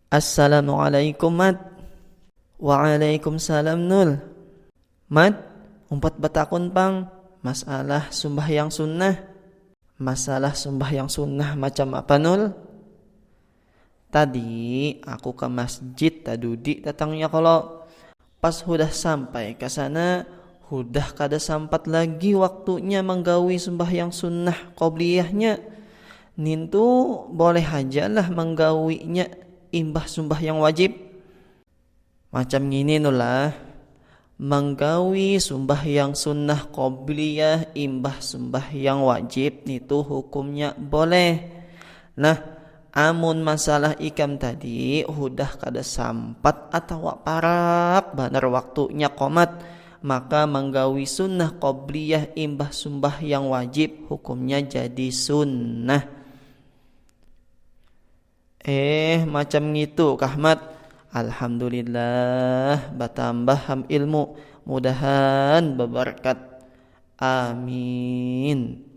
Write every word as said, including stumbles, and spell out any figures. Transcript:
Assalamualaikum, Mat. Waalaikumsalam, Nul. Mat, umpat batakun pang, masalah sumbahyang sunnah. Masalah sumbahyang sunnah macam apa, Nul? Tadi aku ke masjid tadudi datangnya kalo. Pas hudah sampai ka sana, hudah kada sampat lagi waktunya manggawi sumbahyang sunnah qobliyahnya. Nintu boleh haja lah manggawinya imbah sumbahyang wajib. Macam ngini nulah, manggawi sumbahyang sunnah qobliyah imbah sumbahyang wajib nitu hukumnya boleh. Nah, amun masalah ikam tadi hudah kada sampat atawa parak banar waktunya qomat, maka manggawi sunnah qobliyah imbah sumbahyang wajib hukumnya jadi sunnah. Eh, macam ngitu kah, Mat? Alhamdulillah, batambah ham ilmu. Mudahan babarkat. Amin.